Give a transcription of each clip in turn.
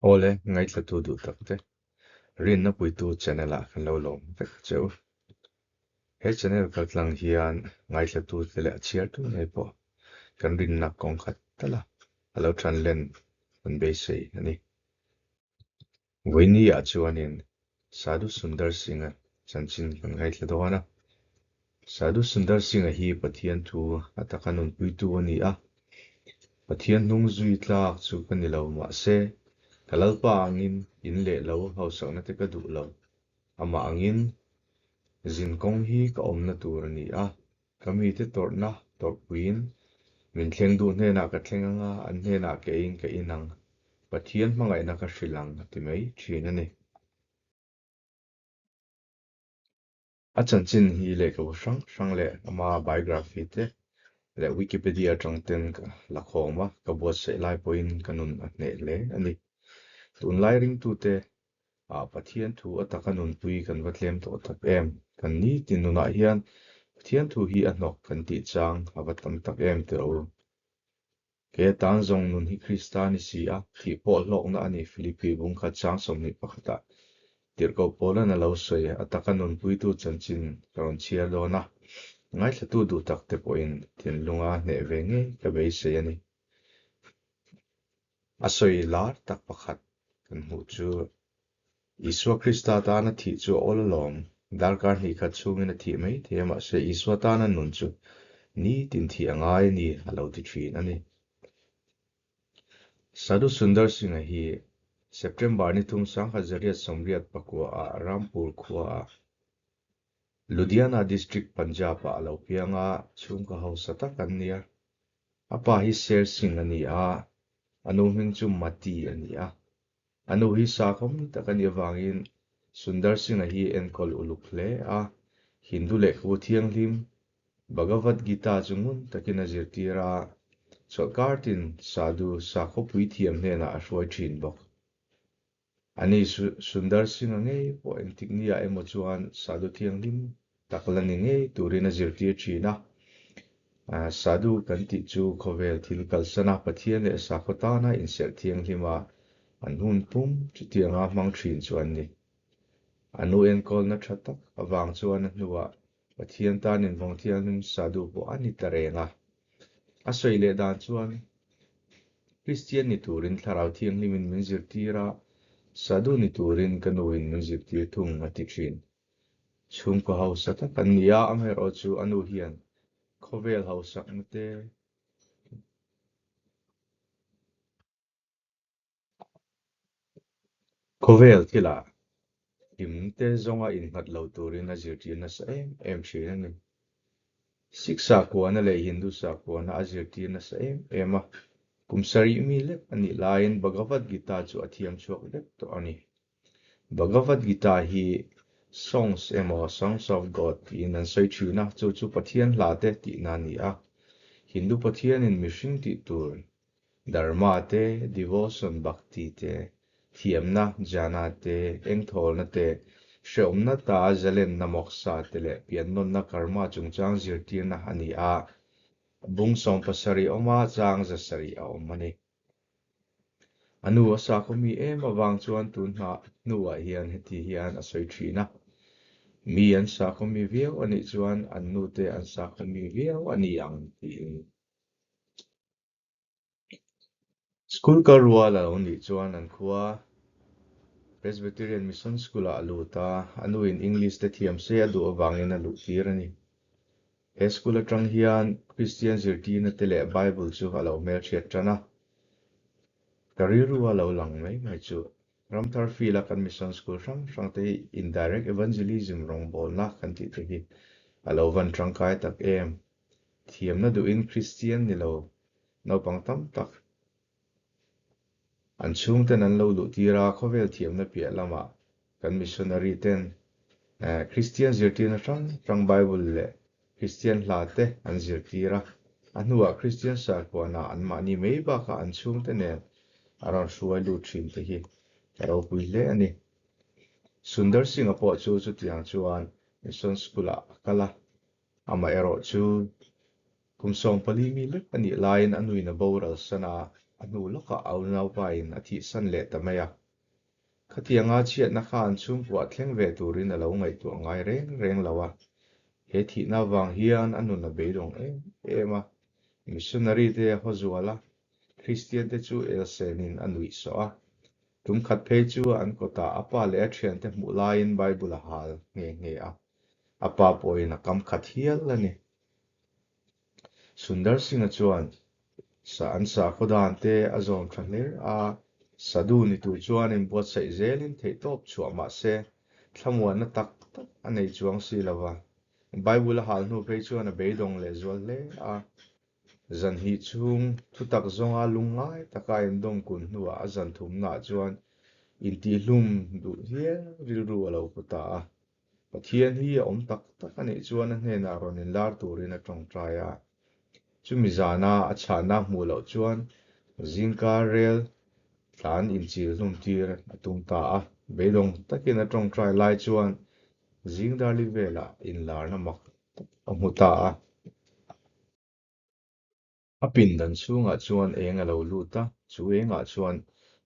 Awle, ngaithlatu duh tak te, Rinna Puitu channel ah kan lo lawm vek che u. He channel kaltlang hian ngaithlatu te leh a chhiartu ngei pawh kan rinna kawng khat tal a a lo than len kan beisei a ni. Vawiini ah chuanin Sadhu Sundar Singh-a chanchin kan ngaithla dawn a. Sadhu Sundar Singh-a hi Pathian thu a taka nunpuitu a ni a. Pathian hnung zui tlak chu ka ni lo mahse, ka Lalpa angin in leh lo hausakna te ka duh lo. Amah angin zin kawng hi ka awmna tur a ni a, ka mite tawrhna tawrhpuiin min thleng duh hnenah ka thleng anga an hnenah keiin ka in ang, Pathian hmangaihna ka hrilh ang a ti mai thin a ni. A chanchin hi lehkhabu hrang hrang leh ama biography te leh Wikipedia atang ten ka la khawm a, ka buatsaih lai pawhin ka nun a hneh hle a ni. Tunlai ringtute ah Pathian thu a taka nunpui kan va tlem tawh tak em? Kan nitin nunah hian Pathian thu hi a hnawk kan tih chang a va tam tak em teh u. Kei atan zawng nun hi Krista a ni si a, thih pawh hlawkna a ni Philippi bungkhat chang 21 ah Tirhkoh Paulan a lo sawi, a taka nunpuitu chanchin ka rawn chhiar dawn a, ngaithlatu duh tak te pawhin thinlunga hneh ve ngei ka beisei a ni. A sawi lar tak pakhat kan hmuh chu Isua Krista tana thih chu a awl alawm. Darkar hnih khat chhungin a thih mai thei a, mahse Isua tana nun chu nitin thih a ngai a ni a lo ti thin a ni. Sadhu Sundar Singh-a hi September ni thum 1989 ah Rampur khuaah Ludhiana District Punjab-ah a lo piang a, chhungkaw hausa tak an ni a. A pa hi Sher Singh a ni a, a nu hming chu Mati a ni a. A nu hi sakhawm tak a nih avangin Sundar Singh-a hi enkawl uluk hle a, Hindu lehkhabu thianghlim Bhagavad Gita chu ngun takin a zirtir a, chawlhkar tin sadhu sakhaw puithiam hnenah a hruai thin bawk. Ani Sundar Singh-a ngei pawh engtik niah emaw chuan sadhu thianghlim tak la ni ngei turin a zirtir thin a. Sadhu kan tih chu khawvel thil kalsan a, Pathian leh sakhaw tana inserh thianghlim a, an hun pum chutianga hmang thin chu an ni. A nu enkawlna tha tak avang chuan a hnuah Pathian tan invawng thianghlim sadhu pawh a ni ta reng a. A sawi leh dan chuan Kristian ni turin Thlarau Thianghlimin min zirtir a, sadhu ni turin ka nuin min zirtir thung a ti thin. Chhungkaw hausa tak an ni a, amaherawhchu a nu hian khawvel hausakna te, Khawvel thilah hlimte zawnga innghat lo turin a zirtir nasa em em thin a ni. Sikh sakhuana leh Hindu sakhuana a zirtir nasa em em a, kum sarih mi lek a nih laiin Bhagavad Gita chu a thiam chhuak vek tawh a ni. Bhagavad Gita hi Songs emaw Songs of God tiin an sawi thin a, chu chu Pathian hla te tihna a ni a. Hindu Pathianin mihring tih tur Dharma te, devotion, bhakti te, thiamna, jnana te, engthawlna te, hrehawmna ta zalenna moksha te leh piannawnna karma chungchang zirtirna a ni a, bung 70 awma chang 700 a awm a ni. A nu a sakhaw mi em avang chuan tun hna hnuah hian heti hian a sawi thin a, Mi an sakhaw mi viau a nih chuan an nute an sakhaw mi viau a ni ang tiin. School kal rual a lo nih chuan an khua Presbyterian Mission School-ah a lut a, a nuin English te thiam se a duh avangin a luh tir a ni. He school atang hian Kristian zirtirna te leh Bible chu a lo hmelhriat tan a. Ka rilru a lo lang mai mai chu Ramthar field-a kan mission school hrang hrang te hi indirect evangelism rawngbawlna kan tih te hi a lo van tangkai tak em? Thiamna duhin Kristian ni lo naupang tam tak an chhungten an lo luh tir a, khawvel thiamna piah lamah kan missionary ten Kristian zirtirna hrang hrang Bible leh Kristian hla te an zirtir a, a hnuah Kristian sakhuana anmahni mai bakah an chhungte nen a rawn hruai lut thin te hi a ropui hle a ni. Sundar Singh-a pawh chu chutiang chuan Mission School-ah a kal a, Amaherawh chu kum 14 mi lek a nih laiin a nuin a boral san a. A hnu lawkah a unaupain a thihsan leh ta mai a. Khatianga chhiatna kha an chhungkuah thleng ve turin a lo ngaihtuah ngai reng reng lo a. He thihna avang hian a nun a beidawng em em a. Missionary te a haw zual a, Kristian te chu elsenin a nuih sawh a. Tum khat phei chu an kawtah a pa leh a thiante hmuh laiin Bible a hal nghe nghe a. A pa pawhin a kam khat hial a ni. Sundar Singh-a chuan sa an sakhaw dan te a zawm tha hle a, sadhu ni tur chuan inbuatsaih zelin theihtawp chhuah mah se thlamuanna tak tak a nei chuang si lo va. Bible a hal hnu phei chuan a beidawng leh zual hle a. Zan hnih chhung thutak zawnga lungngai taka a indawm kun hnuah a zan thumnaah chuan intihlum duh hial rilru a lo pu ta a. Pathian hi a awm tak tak a nih chuan a hnenah rawn inlar turin a tawngtai a. Chumi zana a chhahna hmuh loh chuan zingkar rel tlan inchil hlum tir a tum ta a. Beidawng takin a tawngtai lai chuan zingdarli velah inlarna mak tak a hmu ta a. A pindan chhungah chuan eng a lo lut a, chu engah chuan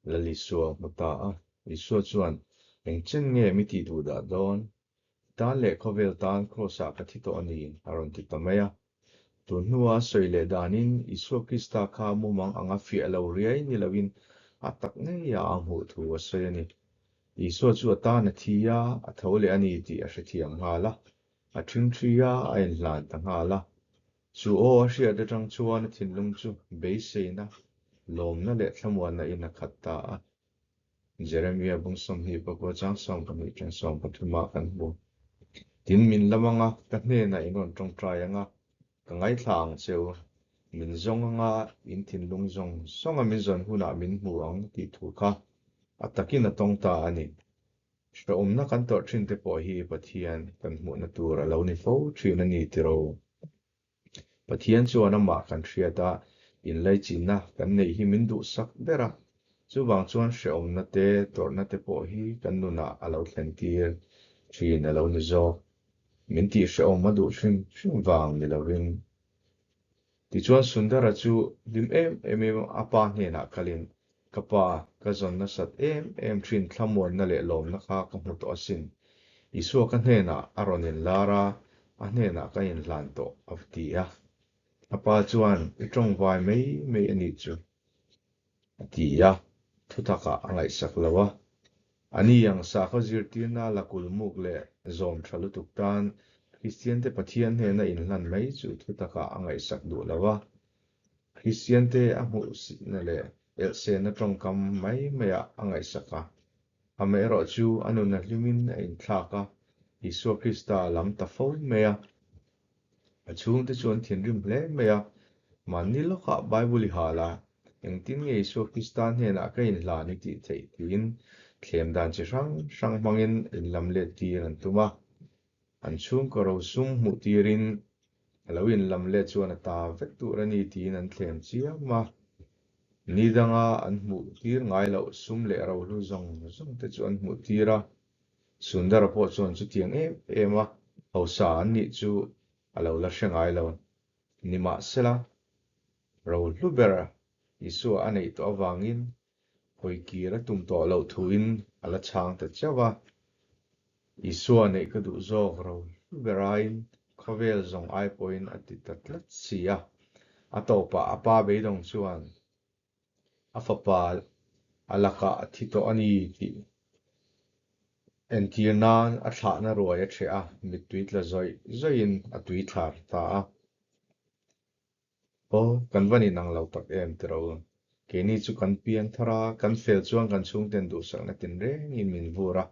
Lal Isua a hmu ta a. Isua chuan, Eng chen nge mi tih duh dah dawn? I tan leh khawvel tan Kraws-ah ka thi tawh a ni, a rawn ti ta mai a. Tun hnua a sawi leh danin Isua Krista kha mumang anga fiah lo riai ni loin a tak ngeiah a hmuh thu a sawi a ni. Isua chu a tan a thi a, a tho leh a ni tih a hrethiam nghal a. A ṭhingṭhi a, a inhlan ta nghal a. Chu aw a hriat aṭang chuan a thinlung chu beiseina, lawmna leh thlamuanna in a khat ta a. Jeremia bung 24 chang 12 ṭang 13 ah kan hmu. Tin, min lam anga ka hnenah in rawn ṭawngṭai anga ka ngaithla ang che u. Min zawng anga in thinlung zawng zawnga min zawn hunah min hmu ang tih thu kha a takin a tawng ta a ni. Hrehawmna kan tawrh thin te pawh hi Pathian kan hmuhna tur a lo ni fo thin a ni tiro. Pathian chuan amah kan hriat a, inlaichinna kan neih hi min duhsak ber a. Chuvang chuan hrehawmna te, tawrhna te pawh hi kan nunah a lo thlen tir thin a lo ni zawk. Min tih hrehawm a duh hrim hrim vang ni lovin. Tichuan Sundara chu hlim em emin a pa hnenah kalin, Ka pa, ka zawn nasat em em thin thlamuanna leh lawmna kha ka hmu tawh asin. Isua ka hnenah a rawn inlar a, a hnenah ka inhlan tawh, a ti a. A pa chuan, I tawngvai mai mai a nih chu, a ti a, thutakah a ngaihsak lo a. A ni ang sakhaw zirtirna la kulmuk leh zawm tha lutuk tan Kristiante Pathian hnena inhlan mai chu thutakah a ngaihsak duh lo a. Kristiante a hmuhsitna leh elhsena tawngkam mai maiah a ngaihsak a. Amaherawhchu a nun a hlimin a inthlak a, Isua Krista a lam ta fo mai a. A chhungte chu an thinrim hle mai a, mahni lawkah Bible i hal a, engtin nge Isua Krista hnenah ka inhlan i tih theih tiin thlem dan chi hrang hrang hmangin inlam let tir an tum a. An chhungkaw rosum hmuh tirin a lo inlam let chuan a ta vek tur a ni tiin an thlem chiam a. Ni danga an hmuh tir ngai loh sum leh rohlu zawng zawng te chu an hmuh tir a. Sundara pawh chuan chutiang em em a hausa an nih chu a lo la hre ngai lo. Nimahsela, rohlu ber Isua a neih tawh avangin hawikir a tum tawh loh thuin a la chhang ta chauh a. Isua neih ka duh zawk rohlu ber aiin khawvel zawng ai pawhin a ti ta tlat si a. A tawpah a pa beidawng chuan A fapa a lakah a thi tawh a ni tih entir nan a thlahna ruai a ṭheh a, mittui tla zawih zawihin a tui thlar ta a. Aw, kan van inang lo tak em tiro. Keini chu kan piang thar a, kan fel chuan kan chhungten duhsakna tinrengin min vur a,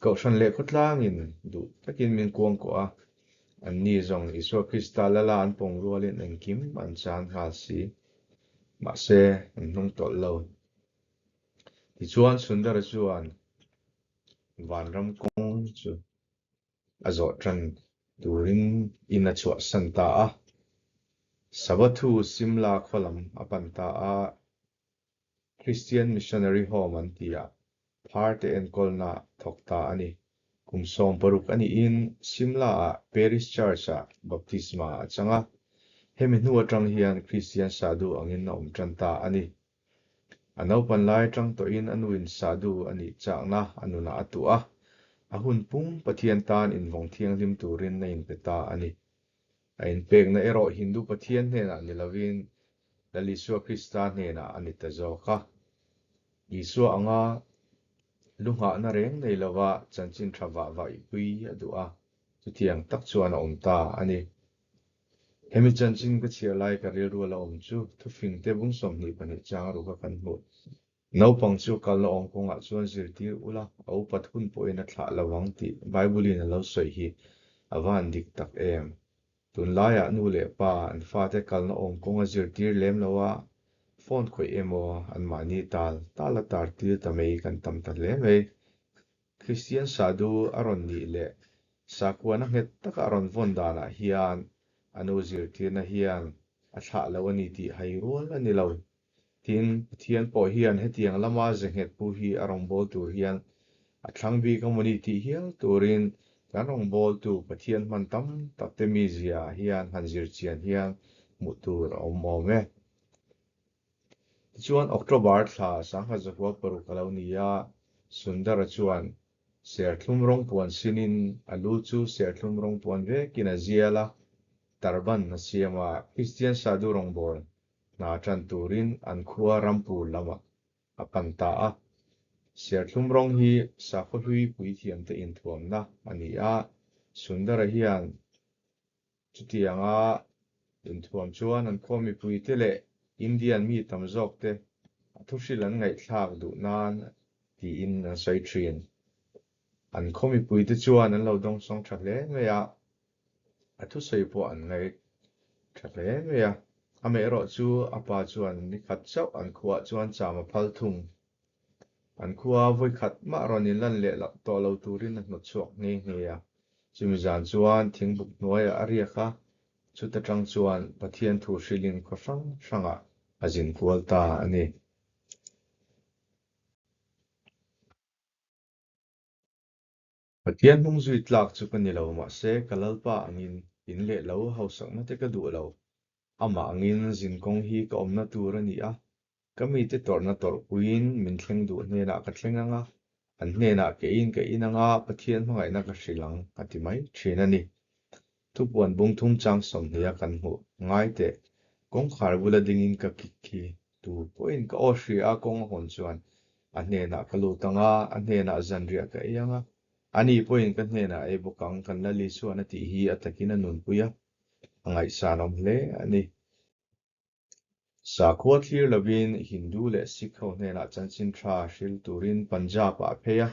Kohhran leh khawtlangin duh takin min kuangkuah a, anni zawng Isua Krista lala an pawng rualin engkim an chan nghal si. Mahse, an hnung tawlh lo. Tichuan Sundara chuan vanram kawng chu a zawh tan turin in a chhuahsan ta a. Sabathu Simla khaw lam a pan ta a. Christian Missionary Home an ti a, phar te enkawlna thawk ta a ni. Kum 60 a niin Simla-ah Parish Church-ah baptisma a chang a. Hemi hnu atang hian Christian sadhu angin a awm tan ta a ni. A naupan lai atang tawhin a nuin Sadhu a nih chakna a nunah a tuah a, a hun pum Pathian tan invawng thianghlim turin a inpe ta a ni. A inpekna erawh Hindu Pathian hnenah ni lovin Lal Isua Krista hnenah a ni ta zawk a. Isua anga lu nghahna reng nei lova chanchin tha vah vaihpui a duh a, chutiang tak chuan a awm ta a ni. Hemi chanchin ka chhiar lai ka rilru a la awm chu thufing te bung 22 chang a ruka kan hmuh. Naupang chu kalna awm kawngah chuan zirtir ula, a upat hun pawhin a thlah lo ang tih Bible-in a lo sawi hi a va han dik tak em. Tunlaiah nu leh pa an fate kalna awm kawnga zirtir lem lo a, phone khawih emaw anmahni tal tal a tartir ta mai kan tam ta hle mai. Kristian Sadhu a rawn nih leh sakhuana nghet taka a rawn vawn danah hian a nu zirtirna hian a thlah lo a ni tih hai rual a ni lo. Tin, Pathian pawh hian hetiang lama ze nghet pu hi a rawngbâwl tur hian a thlang bik a mawni tih hial turin kan rawngbâwltu Pathian hman tam tak te mizia ah hian han zir chian hian hmuh tur a awm awm e. Tichuan, October thla 1906 a lo ni a, Sundara chuan serthlum rawng puan sinin a lu chu serthlum rawng puan vekin a zial a, turban a siam a, Kristian Sadhu rawngbâwl hna tan turin an khua Rampur lamah a pan ta a. Serthlum rawng hi sakhaw hlui puithiamte inthuamna a ni a, Sundara hian chutianga inthuam chuan an khua mipuite leh Indian mi tam zawkte a thuhrilh an ngaihthlak duh nan tiin an sawi thin. An khaw mipuite chuan an lo dawngsawng tha hle mai a, A thusawi pawh an ngaih tha hle mai a, amaherawh chu a pa chuan ni khat chauh an khuaah chuan cham a phal thung. An khua vawi khat mah rawn inlan leh tawh lo turin a hnawt chhuak nghe nghe a. Chumi zan chuan thingbuk hnuaiah a riak a, chuta tang chuan Pathian thu hrilhin khaw hrang hrangah a zin kual ta a ni. Pathian hnung zui tlak chu ka ni lo, mahse ka Lalpa angin in leh lo hausakna te ka duh lo. Amah angin zinkawng hi ka awmna tur a ni a, ka mite tawrhna tawrhpuiin min thleng duh hnenah ka thleng ang a, an hnenah keiin ka in ang a, Pathian hmangaihna ka hrilh ang, a ti mai thin a ni. Thupuan bung thum chang 20 a kan hmuh ngai teh, kawngkhar bula dingin ka kik khi, tu pawhin ka aw hria a kawng a hawn chuan a hnenah ka lut ang a, a hnenah zanriah ka ei ang a, ani pawhin ka hnenah ei bawk ang, kan Lali chuan a tih hi a takin a nunpui a, a ngaihsanawm hle a ni. Sakhua thlir lovin Hindu leh Sikh ho hnenah chanchin tha hril turin Punjab-ah a phei a.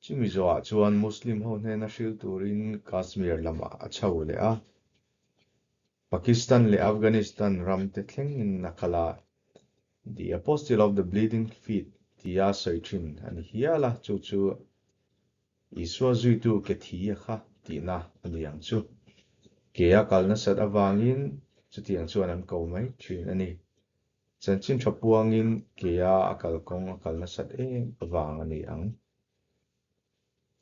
Chumi zawhah chuan Muslim ho hnena hril turin Kashmir lamah a chho leh a. Pakistan leh Afghanistan ram te thlengin a kal a. The Apostle of the Bleeding Feet tia sawi thin a ni hial a, chu chu Isua zuitu ke thi a kha tihna a ni ang chu. Ke a kal nasat avangin chutiang chuan an ko mai thin a ni. Chanchin tha puangin ke a a kalkawng a kal nasat em avang a ni ang.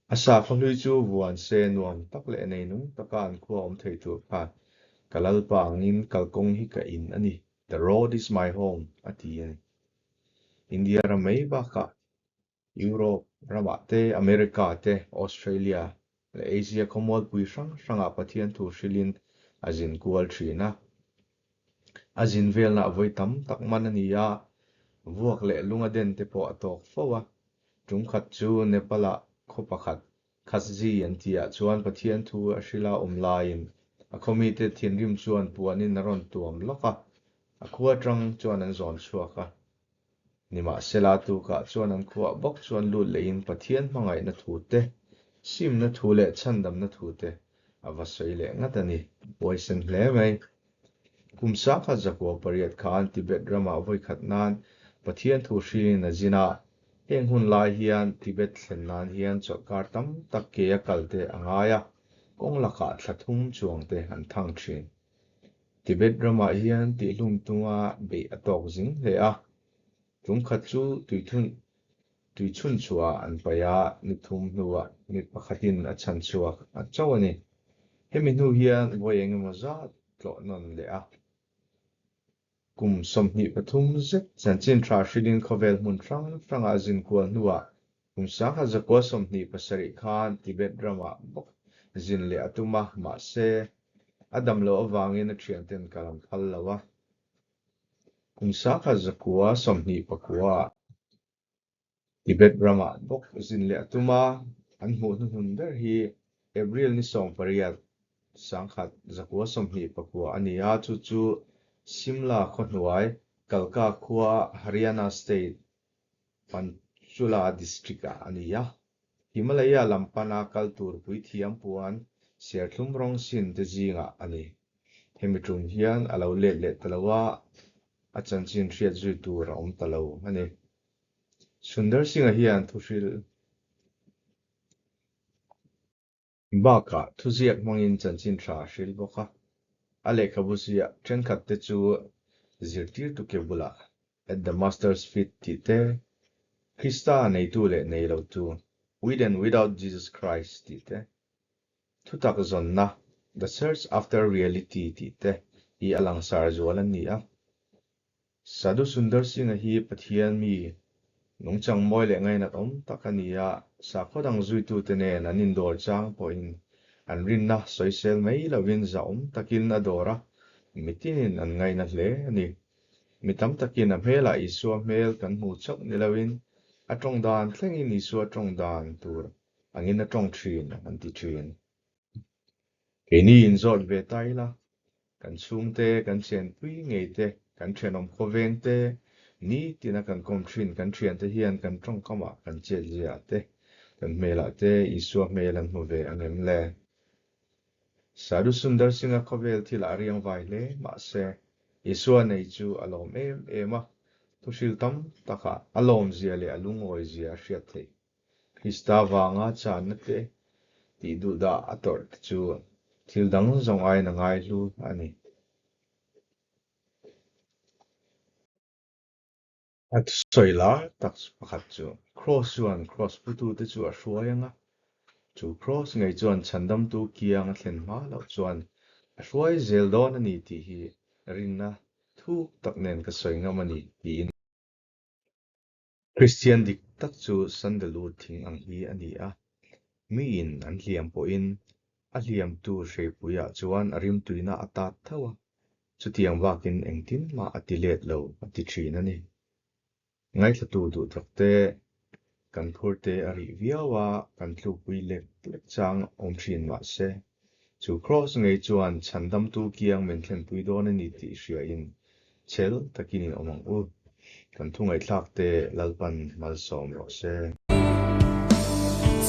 A sakhaw hlui chu vuan se nuam tak leh neinung taka an khua awm thei tur khan ka Lalpa angin kalkawng hi ka in a ni, The road is my home, a ti a ni. India ram mai bakah Europe ramah te, America te, Australia leh Asia khawmualpui hrang hrangah Pathian thu hrilhin a zin kual thin a. A zin velna a vawi tam tak man a ni a, vuak leh lung a den te pawh a tawk fo a. Tum khat chu Nepal-ah khaw pakhat Khasji an tihah chuan Pathian thu a hrila awm laiin a khawmite thinrim chuan puanin a rawn tuam lawk a, a khua atang chuan an zawn chhuak a. Nimahsela, tukah chuan an khuah bawk chuan lut lehin Pathian hmangaihna thu te, simna thu leh chhandamna thu te a va sawi leh ngat a ni. Huaisen hle mai. Kum 1908 khan Tibet ramah vawikhat nan Pathian thu hrilhin a zin a, heng hun lai hian Tibet thlen nan hian chawlhkar tam tak ke a kal te a ngai a, kawng lakah thla thum chuang te an thang thin. Tibet ramah hian tihlum tunga beih a tawk zing hle a, tum khat chu tuithun chhuah an paih a, ni thum hnuah mi pakhatin a chhan chhuak a chauh a ni. Hemi hnu hian vawi eng emaw zat tlawh nawn leh a. Kum 23 zet chanchin tha hrilin khawvel hmun hrang hrangah a zin kual hnuah kum 1927 khan Tibet ramah bawk zin leh a tum a, mahse, a dam loh avangin a thianten kal an phal lo a. Kum 1929-ah Tibet ramah bawk zin leh a tum a, an hmuh hnuhnun ber hi April ni 18, 1929 a ni a, chu chu Simla khawhnuai, Kalka khua Haryana State, Panchula District-ah a ni a. Himalaya lam pana kal tur puithiam puan serthlum rawng sin te zingah a ni. Hemi tum hian a lo let leh ta lo a, a chanchin hriat zui tur a awm ta lo a ni. Sundar Singh-a hian thuhril bakah thuziak hmangin chanchin tha a hril bawk a. A lehkhabu ziah thenkhat te chu zirtirtu ke bulah At the Master's Feet tih te, Krista neitu leh nei lotu, With and Without Jesus Christ tih te, Thutak zawnna, The Search After Reality tih te hi a langsar zual an ni a. Sadhu Sundar Singh-a hi Pathian mi nungchang mawi leh ngainat awm tak a ni a, sakhaw dang zuitute nen an indawr chang pawhin an rinna sawisel mai lovin zahawm takin a dawr a, mitinin an ngaina hle a ni. Mi tam takin a hmelah Isua hmel kan hmu chauh ni loin a tawng dan thlengin Isua tawng dan tur angin a tawng thin an ti thin. Keini inzawt ve ta ila, kan chhungte, kan chenpui ngei te, kan thenawm khawveng te, nitina kan kawm thin kan thiante hian kan tawngkamah kan chetziaah te, kan hmelah te Isua hmel an hmu ve ang em le? Sadhu Sundar Singh-a khawvel thilah a riang vai hle, mahse, Isua nei chu a lawm em em a, thuhril tam takah a lawmzia leh a lungawizia a hriat theih. Krista vanga channa te tih duh dah a tawrh te chu thil dang zawng aiin a ngai hlu a ni. A thusawi lar tak pakhat chu Kraws chuan Kraws putute chu a hruai ang a, chu Kraws ngei chuan chhandamtu kiang a thlen hma loh chuan a hruai zel dawn a ni tih hi rinna thuk tak nen ka sawi ngam a ni tiin. Kristian dik tak chu sandalwood thing ang hi a ni a, miin an hliam pawhin a hliamtu hreipuiah chuan a rimtuina a tat tho a, chutiang bakin engtin mah a ti let lo a ti thin a ni. Ngaithlatu duh takte kan phurte a rih viau a, kan tlukpui lek lek chang awm thin mah se, chu Kraws ngei chuan chhandamtu kiang min thlenpui dawn a ni tih hriain chhel takin in awm ang u. Kan thu ngaihthlak te Lalpan malsawm rawh se.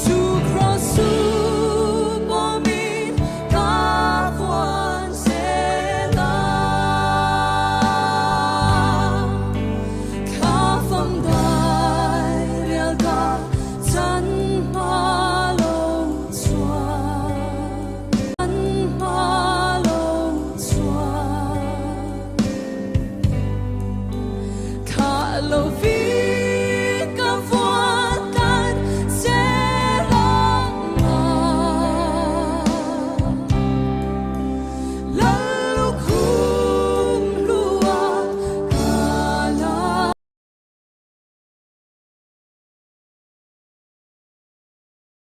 Chu Kraws chu.